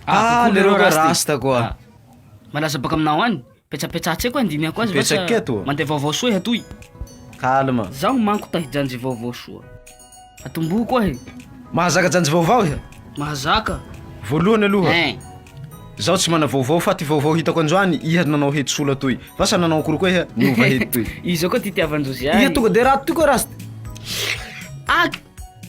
Ah, lereo koa rasta koa. Malaza baka aminao agny. Petsapetsaha tsy haiko andinihako azy Mipetsaky vasa ke toa? mandeha vaovao soa iha toy. Calme. Zaho manko ta hijanjy vaovao soa. Atomboho koa he. Mahazaka janjy vaovao iha? Mahazaka. Voalohany aloha, Ein. zaho tsy mana vaovao fa ty vaovao hitako androany iha nanao hety sola toy. Vasa nanao akory koa iha niova hety toy. Izao koa ty itiavan-drozy Iha ahy. tonga de raty toy koa rasta. Ah!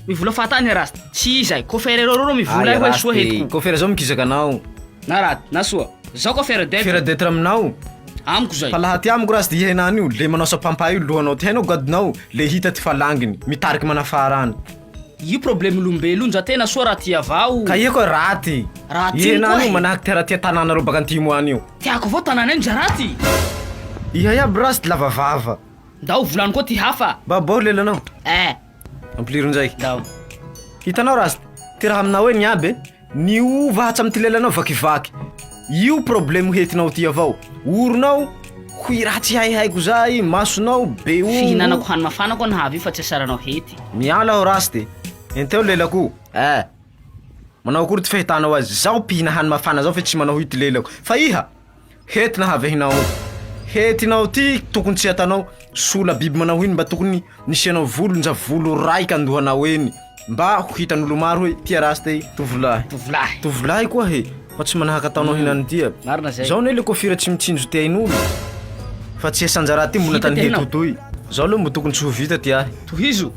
Mivola fahatany iha rasta. Tsy iza e. Kôfa ereo reo mivola Ay ahy hoe soa rasta e. hetiko. Kôfera zao mikizaka anao. Na raty na soa. Zao koa fier d'être. Fier d'être aminao. Amiko zay. Fa laha ty amiko rasy dia henany io le manao sampampa io lohanao ty hainao gadonao le hita ty falanginy mitariky manafara any. Io problème olombelo io ndra tena soa raha ty avao. Ka ia koa raty. Raha ty Henany koa io e. manahaky ty haratia tanànareo baka antimo any io. Tiako avao tanàna io ndra raty. Iha iaby rasy lava vava. Ndao volano koa ty hafa. Mba aboaho lelanao. Eh. Ampiliro ndraiky. Ndao. Hitanao rasy ty raha aminao eny aby e. Niova hatramin'ity lelanao vakivaky. Io problème hoentinao ty avao. Oronao hoy raha tsy haihaiko zay, masonao be ongo. Fihinanako hany mafana koa nahavy io fa tsy asaranao hety. Miala aho rasty. Enteo lelako. Eh. Manao akory ty fahitanao azy? Zaho mpihina hany mafana zao fe tsy manao hoy ty lelako. Fa iha? Hety nahavehinao. Hetinao ty tokony tsy atanao. Sola biby manao ino mba tokony nisianao volo nja volo raiky andohanao eny mba ho hitan'olo maro hoe tia rasta i tovolahy. Tovolahy. Tovolahy koa he fa tsy manahaka ataonao hinany tia. Marina zay. Zao ne le kofira tsy mitsinjo ty ain'olo fa tsy esanjara ty mbola Vita tany ty hety hainao. ho toy. Zao aloha mbo tokony tsy ho vita ty ahy. Tohizo.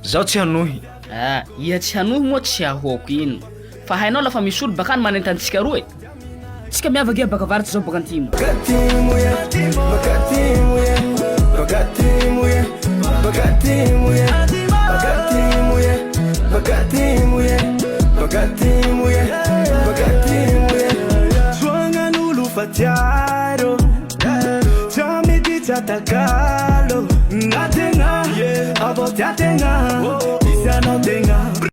Zaho tsy hanohy. Ah, iha tsy hanohy moa tsy ahoako ino. Fa hainao lafa misy olo bakany manenta antsika roa e. Tsika miavaka iha baka avaratsy zaho baka antimo.